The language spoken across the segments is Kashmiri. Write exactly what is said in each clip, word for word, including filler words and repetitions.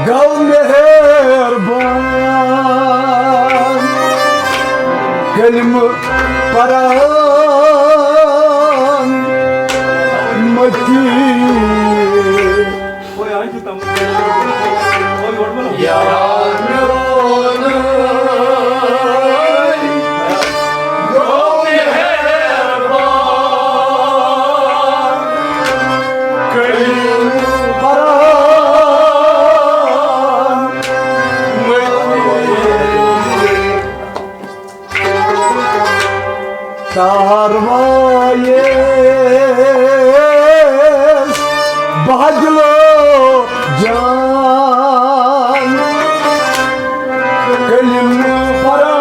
گو مہربان، کلمہٕ پران متی۔ یار میون، گو مہربان، کلمہٕ پران متی۔ تاروایس بدلو جان، کلمہٕ پران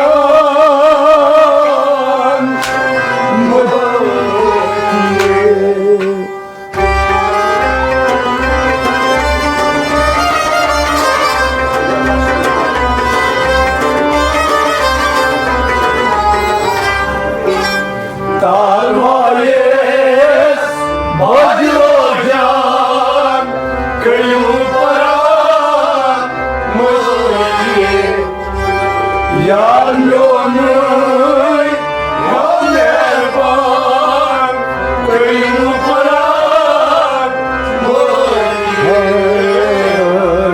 متی۔ تاروایس بدلو جان، کلمہٕ پران متی۔ یار میون، گو مہربان، کلمہٕ پران متی۔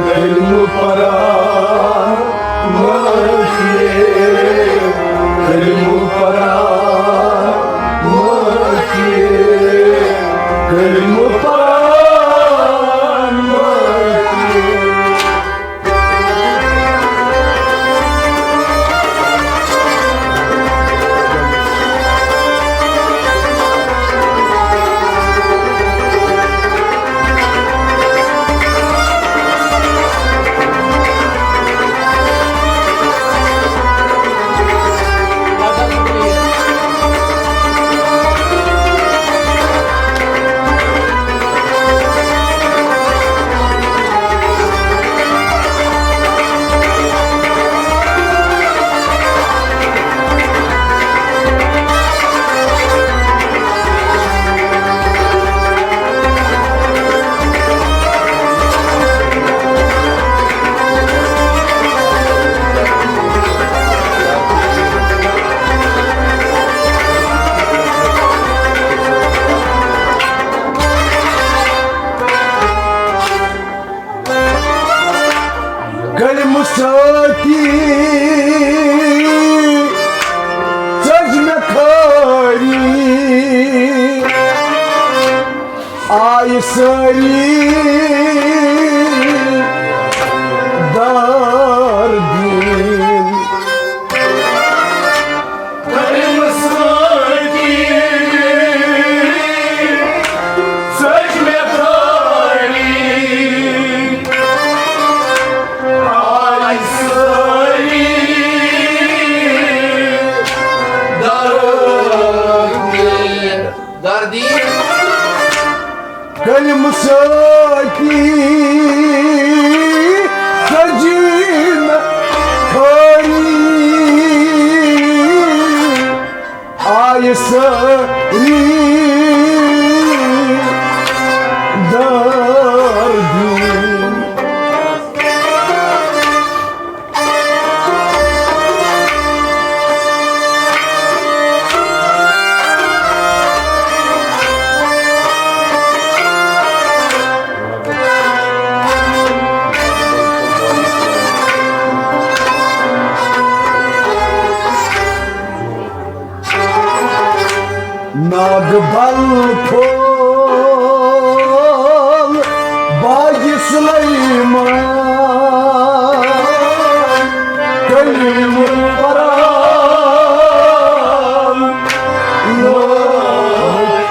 کلمہٕ پران متی۔ کلمہٕ پران متی۔ کلمہٕ پران متی۔ کلمہٕ سۭتی ژٔج مےٚ خٲری، آیہِ سٲری دار دِنۍ۔ کلمہٕ سۭتی ژٔج مےٚ خٲری، آیہِ سٲری دردی۔ دردی۔ کلمہٕ سۭتی ژٔجِن خٲری، آیہِ سٲری دردی۔ ناگہٕ بل پھوٚل باغِ سلیمان، کلمہٕ پران لوٚگ۔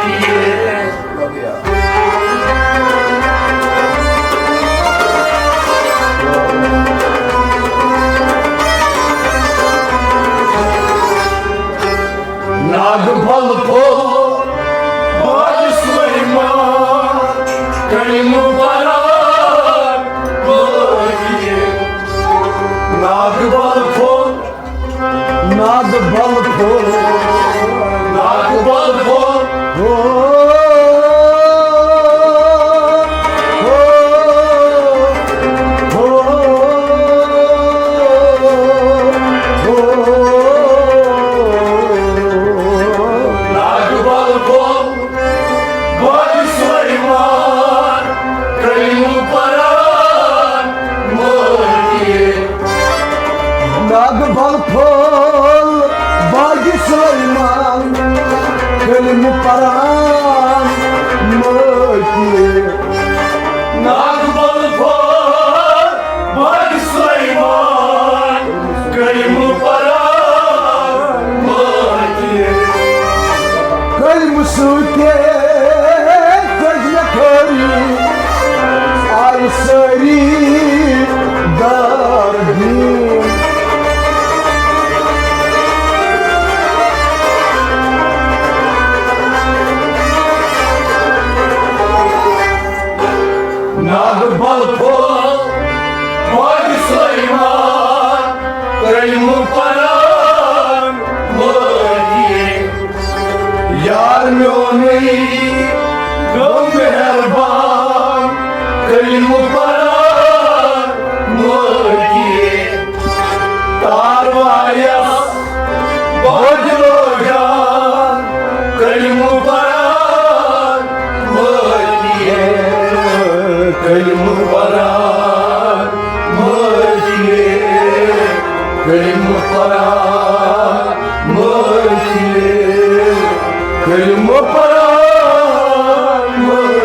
ناگہٕ بل پھوٚل باغِ سلیمان، کلمہٕ پران لوٚگ۔ ناگہٕ بل پھوٚل، ناگہٕ بل پھوٚل، ناگہٕ بل پھوٚل۔ ہو، ہو، ہو، ہو۔ پھل پھل باغ سلیمان، کلمہٕ پران مٲتی۔ ناگ پھل پھل باغ سلیمان، کلمہٕ پران مٲتی۔ کلمہٕ سۭتۍ کٔج مےٚ خٲری، آیہِ سٲری دار دیٖن۔ ناگ بل پھول، باغ سلیمان، کلمہٕ پران مٲتی۔ یار میونُے گوٚو مہربان، کلمہٕ پران مٲتی۔ تار وایس بوجلو جان، کلمہٕ پران مٲتی۔ کلمہٕ پران مٲتی۔ کلمہٕ پران مٲتی۔ کلمہٕ پران مٲتی۔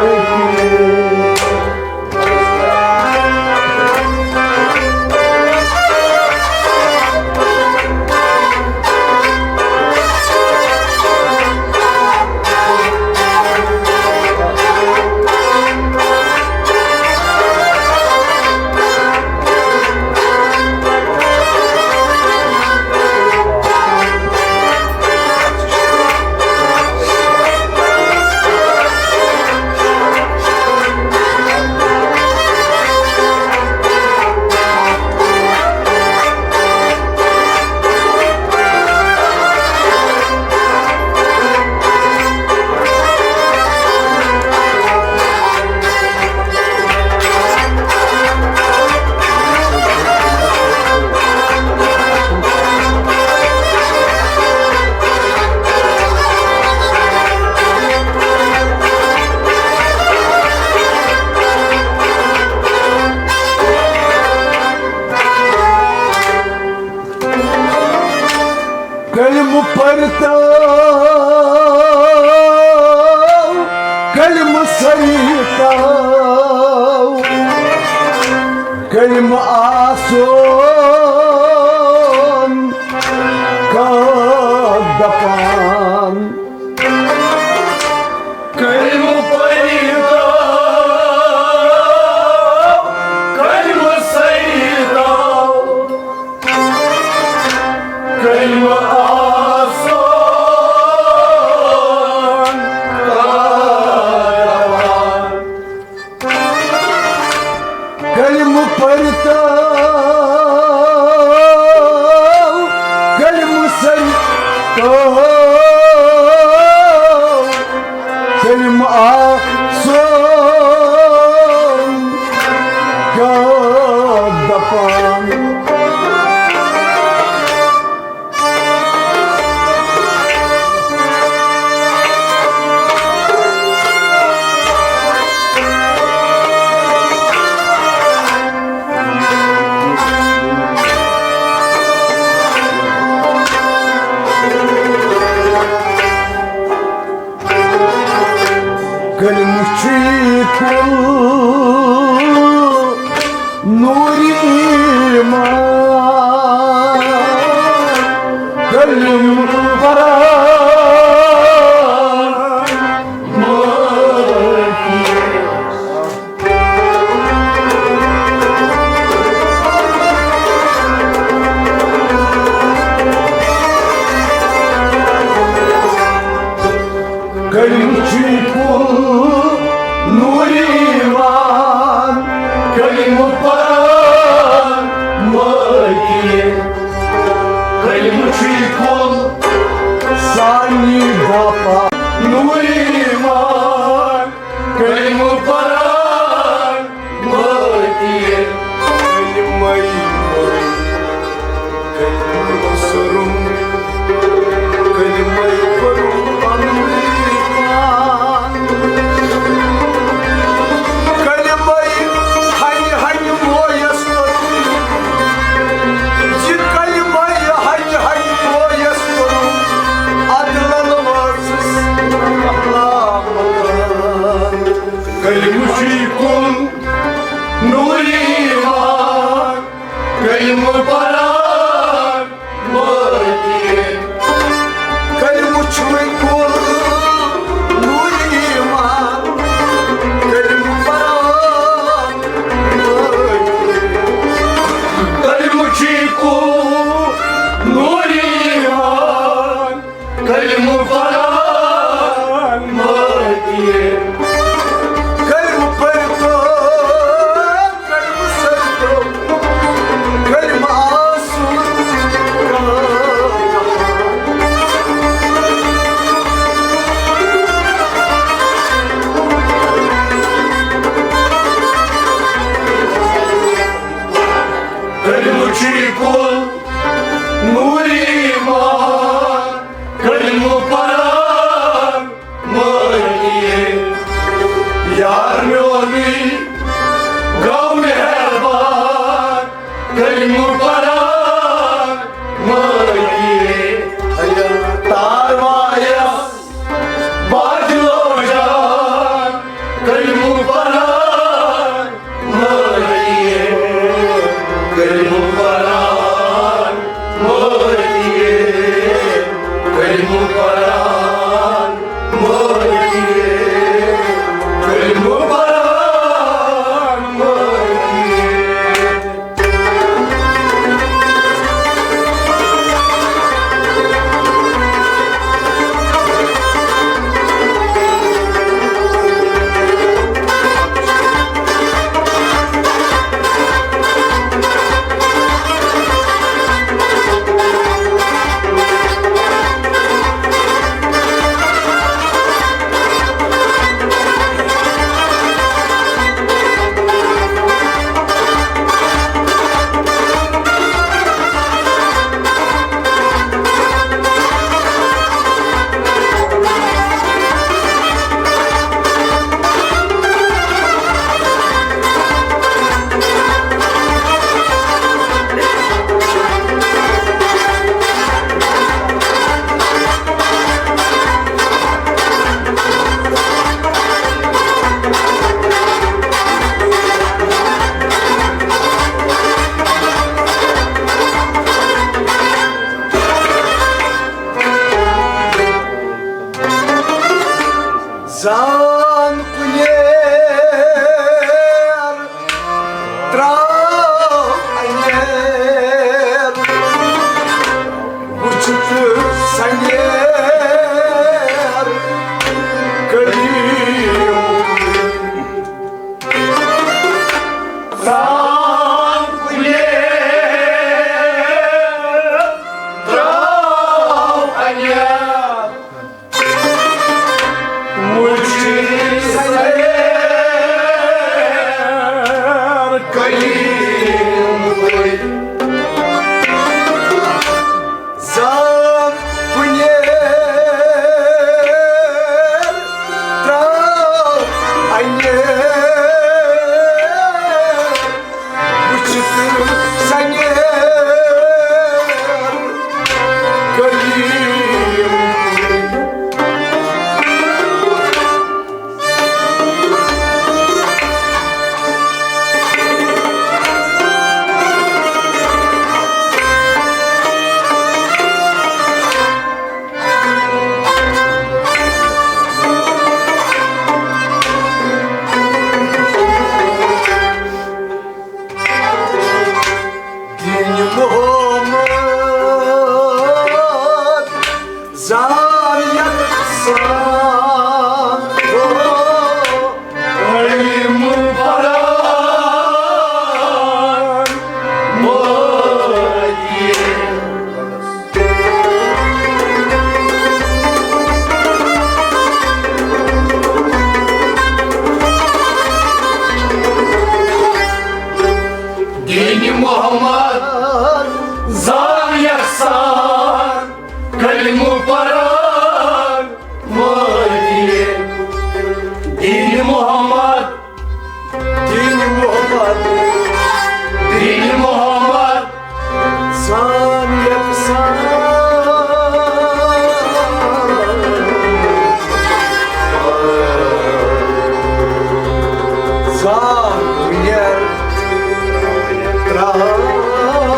کلمہٕ پرتو، کلمہٕ سریتو، کلمہٕ آسون کتھ دپان۔ کلمہٕ پرتو، کلمہٕ سریتو، کلمہٕ آسان کران۔ کلمہٕ پرتو، کلمہٕ سریتو، کلمہٕ آسان کتھ دپان۔ کلمہٕ چھُ کُل نوٗرِ ایمان، کلمہٕ پران مٲتی۔ کلمہٕ چھُ کُل نوٗرِ ایمان، کلمہٕ پران مٲتی۔ علم پران مٲتی۔ کلمہٕ چھُے کُل نوٗرِ ایمان۔ کلمہٕ پران مٲتی۔ کلمہٕ چھُے کُل نوٗرِ ایمان۔ کلمہٕ پران مٲتی۔ کلمہٕ پرتو، کلمہٕ سرتو، کلمہٕ آسُن۔ کلمہٕ چھُے کُل نوٗرِ ایمان۔ کلمہٕ پران مٲتی۔ یار میونُے گوٚو مہربان۔ کلمہٕ پران مٲتی۔ تار وایس بادلو جان۔ کلمہٕ پران مٲتی۔ کلمہٕ پران مٲتی۔ کلمہٕ پران مٲتی۔ کلمہٕ پران مٲتی۔ زان کُلیر تراو انیر، وُچھ تہٕ سنیر کلیم۔ زان کُلیر تراو انیر، وُچھ سنیر کلیم۔ زان کُنہِ تراو انہِ، وُچھ تہٕ سنیر کلیم۔ دین محمد زان یکسان، او علم پران مٲتی۔ دین محمد زان یکسان، کلمہٕ پران مٲتی۔ دین محمد، دین محمد، دین محمد زان یکسان، زان کُنیر تراو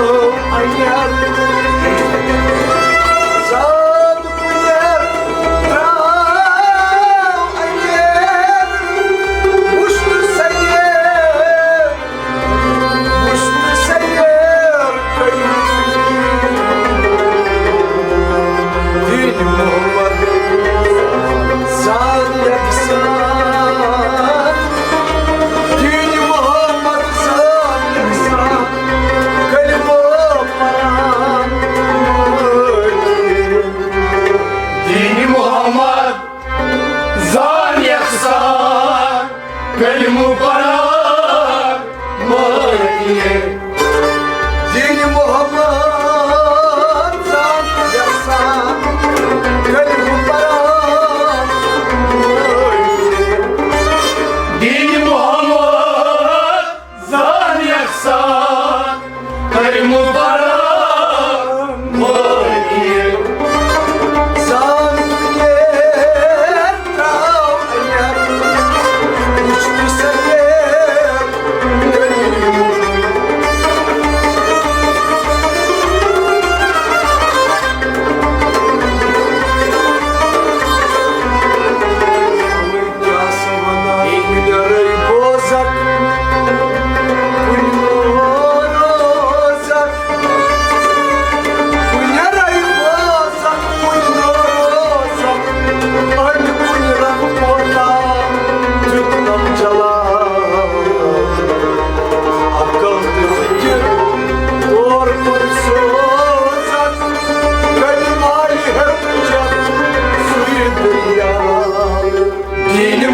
دین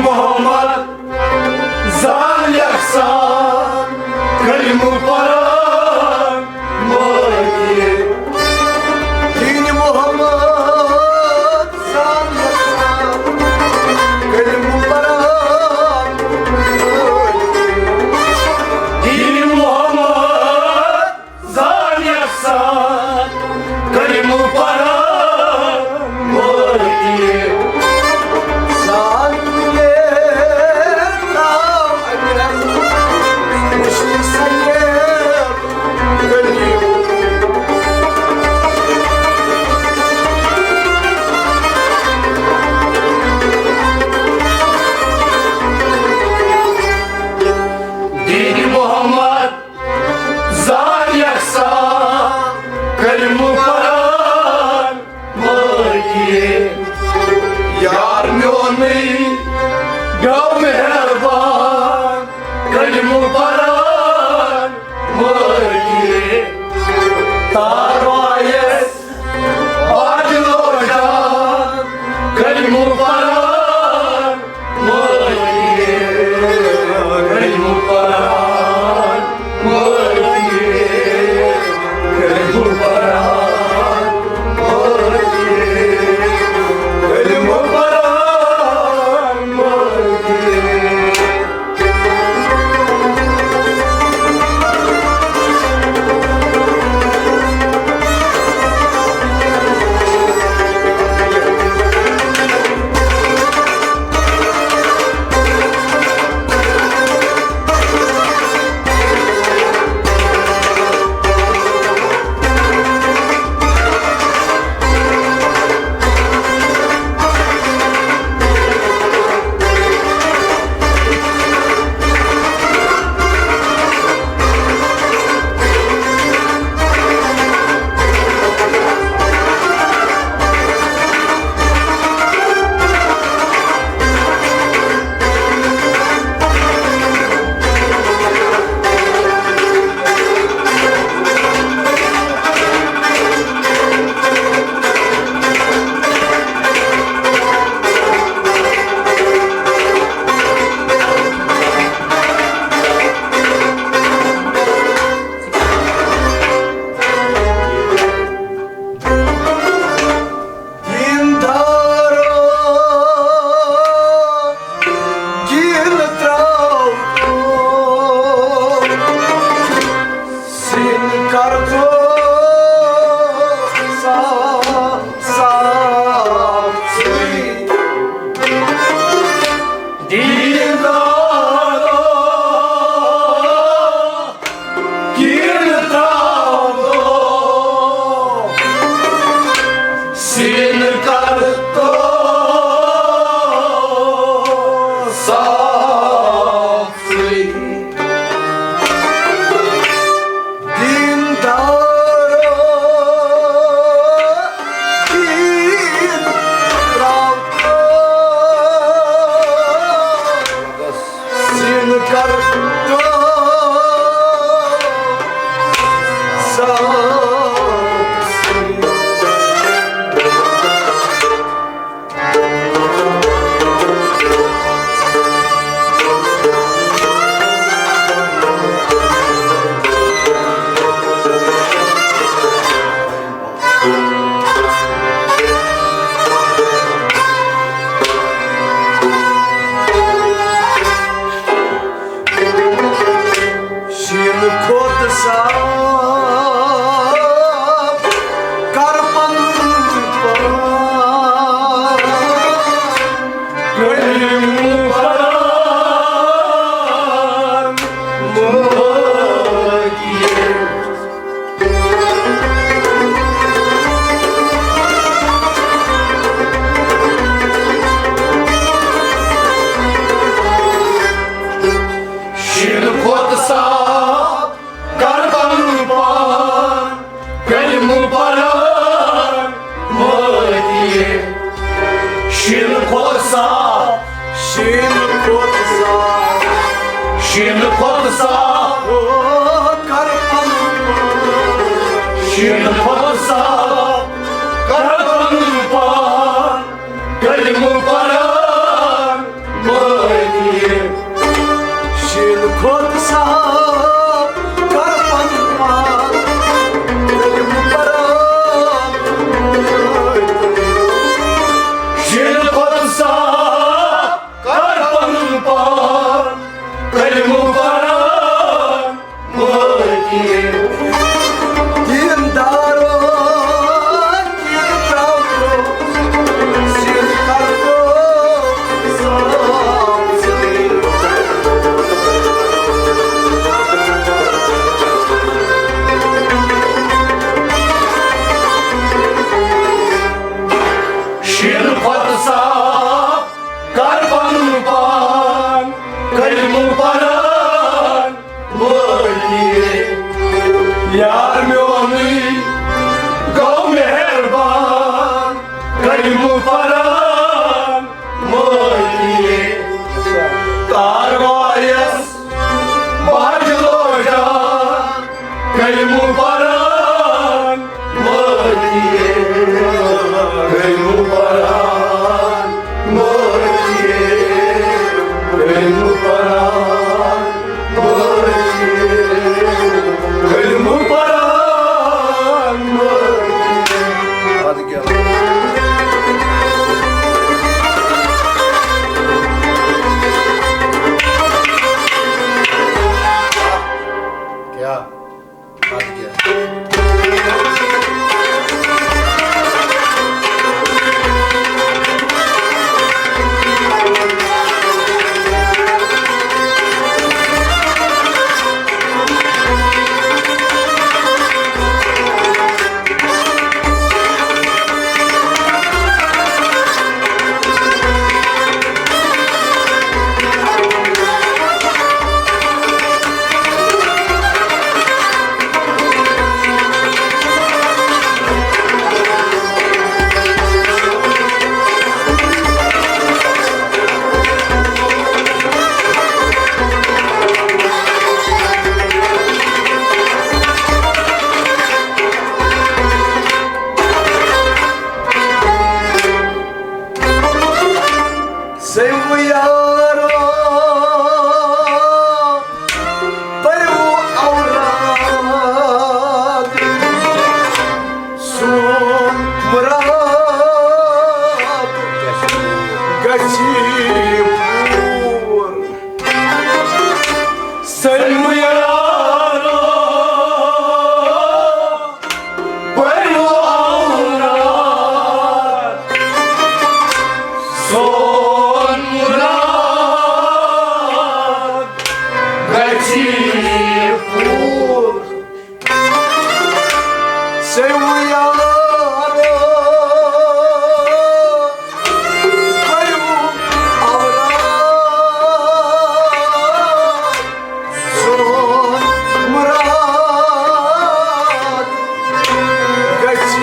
محمد زان یکسان کلمہٕ پران مٲرِتھ۔ دین محمد زان یکسان کلمہٕ پران مٲرِتھ۔ دین محمد زان یکسان کلمہٕ پران مٲرِتھ۔ دین محمد زان یکسان کلمہٕ پران مٲرِتھ۔ یار میونُے گوٚو مہربان کلمہٕ پران مٲرِتھ۔ تاروایس بادلو جان کلمہٕ پران مٲرِتھ۔ کلمہٕ پران مٲرِتھ۔ کلمہٕ پران مٲرِتھ۔ کلمہٕ پران کھۄتہٕ صاف۔ او، کر پنُن پان۔ شیٖنہٕ کھۄتہٕ صاف۔ کر پنُن پان۔ کلمہٕ پران مٲنِتھ۔ شیٖنہٕ کھۄتہٕ صاف۔ کر پنُن پان۔ کلمہٕ پران مٲنِتھ۔ شیٖنہٕ کھۄتہٕ صاف۔ کر پنُن پان، کلمہٕ پران مٲنِتھ۔ دیٖندارو، دیٖن ترٛاوو، سِر کرو صاف۔ شیٖنہٕ کھۄتہٕ صاف۔ کر پنُن پان، کلمہٕ پران مٲنِتھ۔ یار میونُے گوٚو مہربان، کلمہٕ پران مٲنِتھ۔ کاروایس باجہِ لوجان، کلمہٕ پران مٲنِتھ۔ کلمہٕ پران مٲنِتھ۔ کلمہٕ پران مٲنِتھ۔ کلمہٕ پران مٲنِتھ۔ اَدٕ کیٛاہ؟ کیٛاہ؟ اَدٕ کیٛاہ؟ سیوٚو یارو، پٔرِو اوراد، سون مُراد گژھِ پوٗرٕ۔ سیوٚو یارو، پٔرِو اوراد، سون مُراد گژھِ پوٗرٕ۔ سیوٚو یارو، پٔرِو اوراد، سون مُراد گژھِ۔